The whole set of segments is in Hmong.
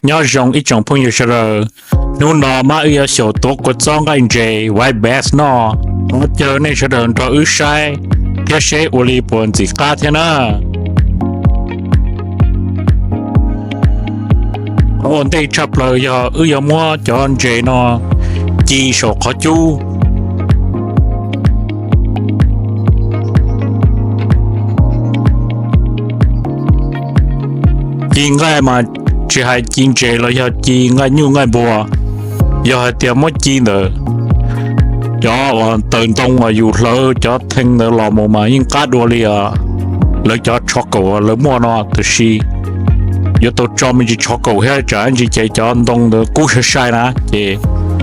Nyob zoo ib tsoom phooj ywg sawv daws, hnub no mas wb yuav xyaum tuav kua txob nqaij ntses White Bass noj. Thov caw nej sawv daws nrog wb saib thiab seb ua li puas ntxim qab thiab na. Ua ntej tshaj plaws yog wb yuav muab cov ntses no ci saum qhov cub. Ci nqaij mas tsis hais ci ntses los yog ci nqaij nyuj nqaij npua, yog hais tias muab ci ntawm cov uas taws ntoo uas yus hlawv cov thee ntawd los mus mas yeej qab dua li lawv cov tsho kaum lawv muaj no, tiam sis yuav tau tso me ntsis tsho kaum thiab tsam ntsis ces cov ntoo ntawd kub sai sai na ces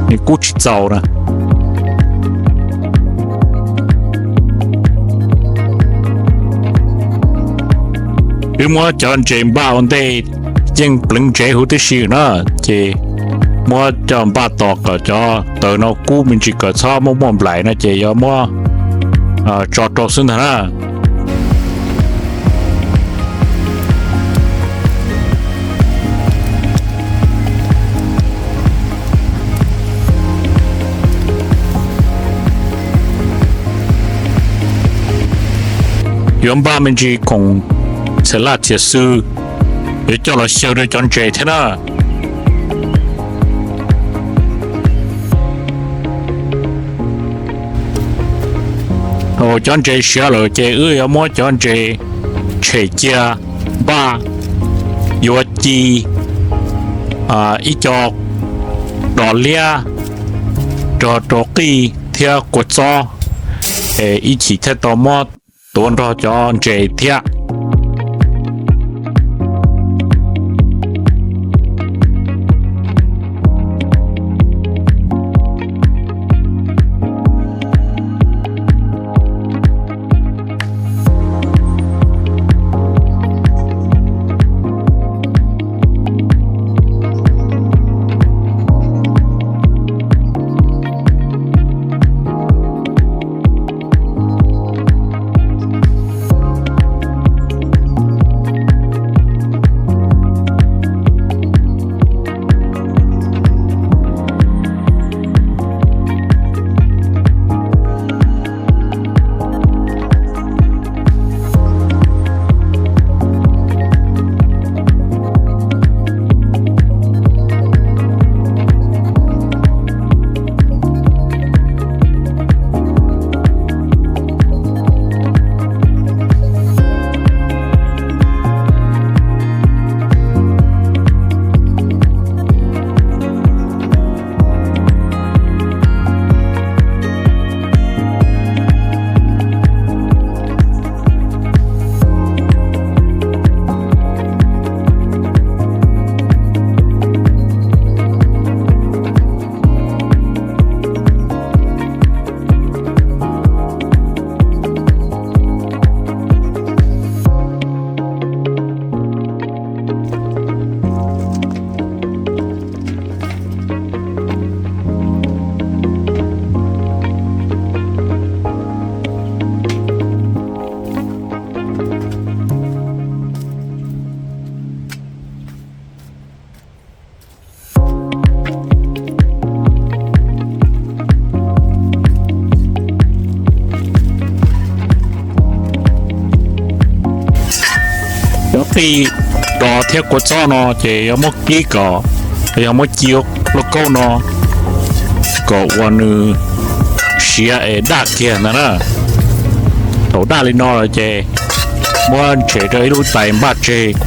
nws kub tsis txaus na. Wb muab cov ntses npaj ua ntej, yeej pleev ntsev huv tib si na, ces muab coj npaj tos kom cov taws no kub me ntsis kom txhob muaj muaj nplaim no ces yuav muab tso rau xwb ntag na. Yuav npaj me ntsis khoom txhia laj txhia xwb, yuav coj los xyaw rau cov ntses thiab na. Thaum cov ntses siav lawm ces wb yuav muab cov ntses tshem cia npaj, yuav ci ib co dos liab rau rau qij thiab kua txob, es ib chim thiaj tau muab tuav nrog cov ntses thiab. Cov qij, dos thiab kua txob no ces yuav muab kib kom, yog muab ci lauj kaub no kom uas nws siav es daj kiag ntag na. Thaum daj li no lawm ces muab tshem rau ib lub tais npaj tseg.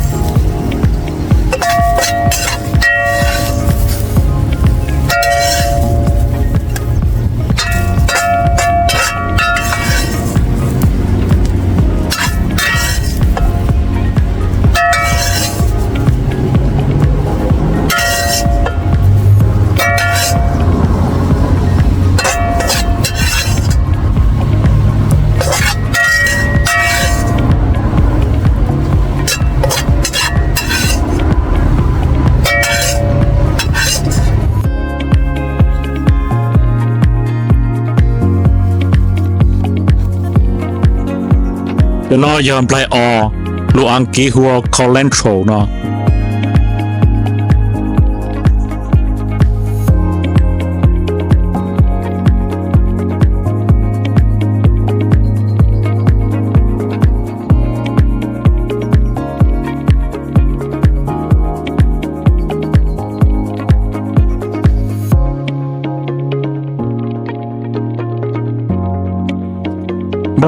Cov no yog nplaig os, lus Askiv hu ua coleslaw no.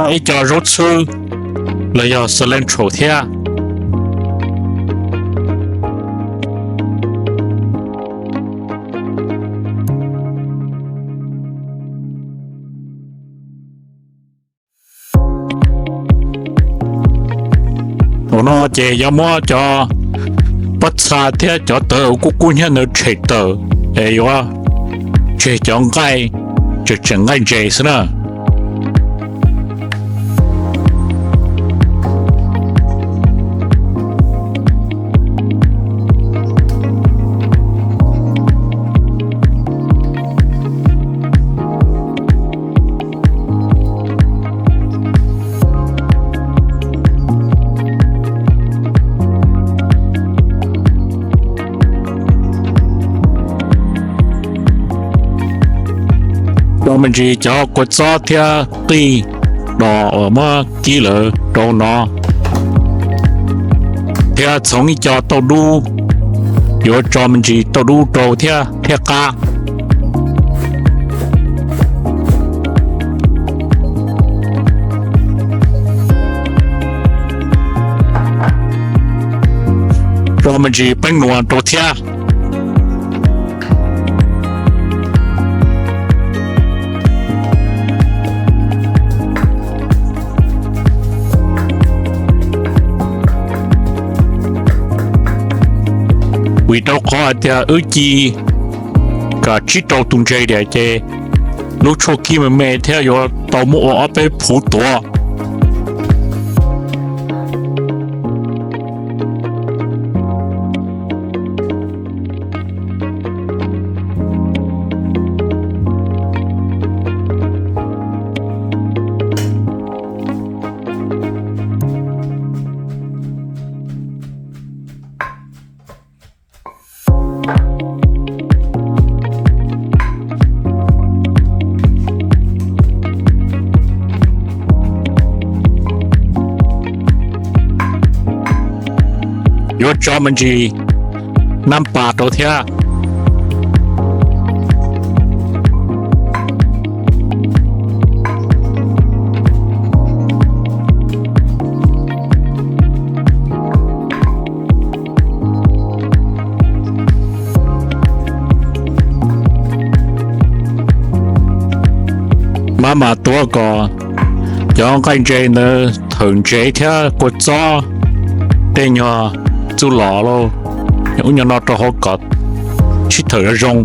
ib co zaub txhwb los yog cilantro thiab. Thaum no ces yuav muab cov pob txha thiab cov tawv uas kub kub hnyiab ntawd tshem tawm, es yuav tseg cov nqaij, tseem tseg nqaij ntses xwb na. Tso me ntsis cov kua txob thiab qij dos uas muab kib lawm rau no, thiab txhoov ib co tauj dub, yuav tso me ntsis tauj dub rau thiab thiab qab. Tso me ntsis peeb nuas rau thiab. Vim rau qhov hais tias wb ci kav tsib rau tus ntses tiag ces lub tshuaj kib me me thiab yuav tau muab ua ob peb phuv tuav. Yuav tso me ntsis nab pas rau thiab. Maj mam tuav kom cov nqaij ntses ntawd thawm ntsev thiab kua txob tej nyuag txuj lom lauj, ub nyuag no rau hauv kom sib thawm zoo.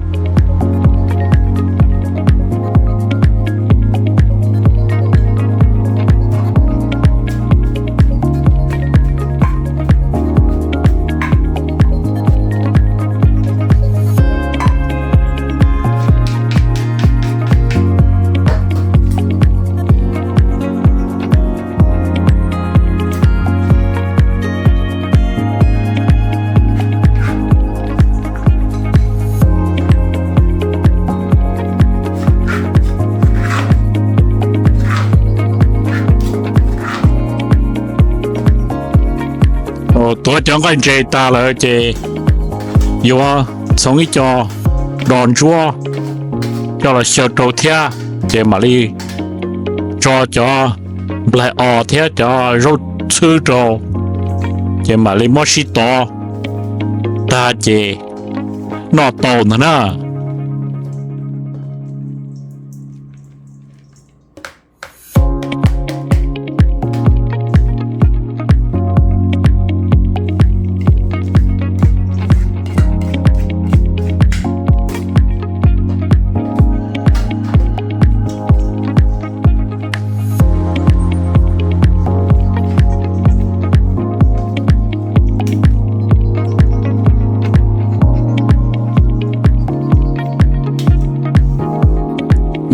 Tuav cov nqaij ntses tas lawm ces yuav txhoov ib co dos ntsuab coj los xyaw rau thiab, ces mam li tso cov nplaig os thiab cov zaub txhwb rau, ces mam li muab sib tov tag ces noj tau ntag na.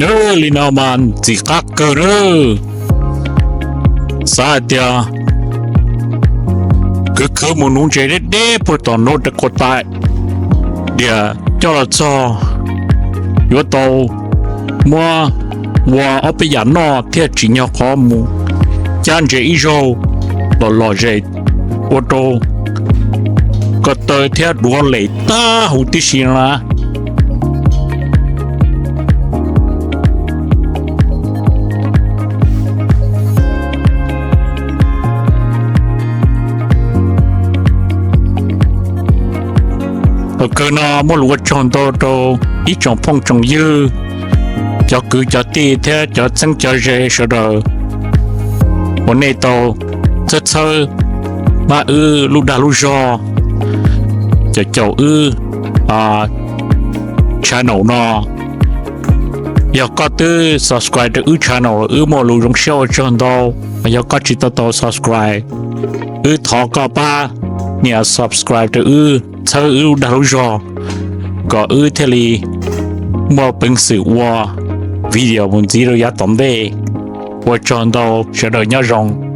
Nws li no mas ntxim qab kawg nawb. Xav hais tias khwv khwv mus nuv ntses deb deb puag tom no rau quas tais diam coj los txog, yuav tau muab ua ob peb yam noj thiaj tsim nyog qhov mus cab ntses ib zaug los lom zem ua rau ko taw thiab duav lem tag huv tib si na. Thaum kawg no muaj lus ua tsaug ntau rau ib tsoom phooj tsoom ywg, cov kwv cov tij thiab cov txheeb cov ze sawv daws uas nej tau txhawb txhawb pab wb lub dag lub zog, caum caum wb channel no. Yog koj twb subscribe rau wb channel, wb muaj lus zoo siab ua tsaug ntau. Yog koj tsis tau tau subscribe, wb thov koj pab nias subscribe rau wb, txhawb wb lub dag lub zog, kom wb thiaj li muaj peev xwm ua video mus ntxiv rau yav tom ntej. Ua tsaug ntau, sawv daws nyob zoo.